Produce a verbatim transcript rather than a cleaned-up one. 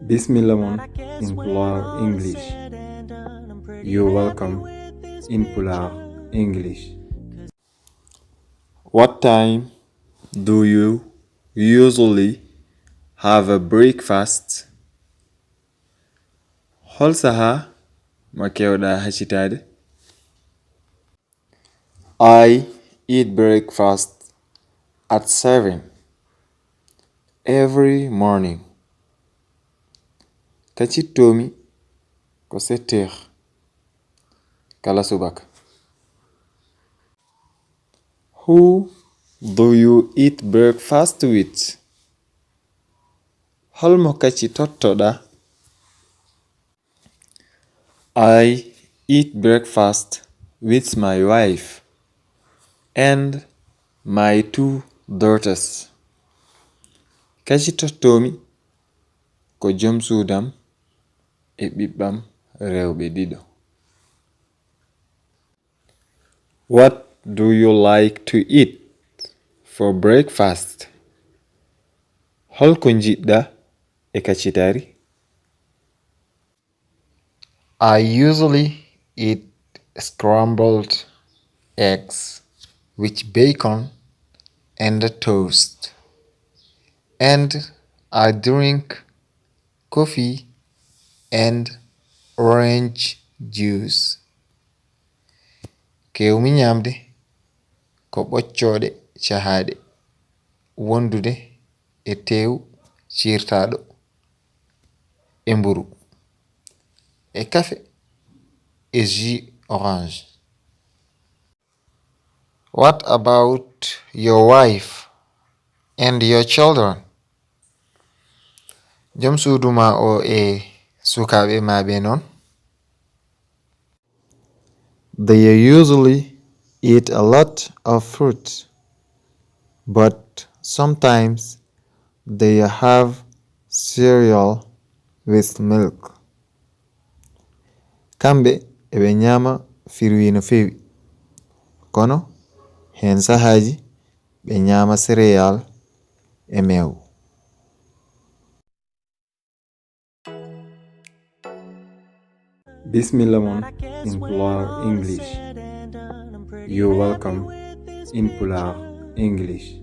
Bismillah mon in Pulaar English. You're welcome in Pulaar English. What time do you usually have a breakfast? Hol saha mo kewɗa hacitade? I eat breakfast at seven every morning. Kacittomi ko sept heures kala subaka. Who do you eat breakfast with? Holmo kacitottoɗa? I eat breakfast with my wife and my two daughters. Kacitottomi ko jom suudam e ɓiɓɓam rewɓe ɗiɗo. What do you like to eat for breakfast? Holko njiɗɗa e kacitari? I usually eat scrambled eggs with bacon and toast. And I drink coffee and orange juice. Kewmi ñamde ko ɓoccooɗe cahaaɗe, wondude e teew ciirtaaɗo e mburu, e kafe e jus orange. What about your wife and your children? Jom suudu ma o e sukaaɓe ma ɓe non? They usually eat a lot of fruit, but sometimes they have cereal with milk. Kamɓe eɓe ñaama firwi no fewi, kono heen sahaaji ɓe ñaama céréales e meew. Bismillah mon in Pulaar English. You're welcome in Pulaar English.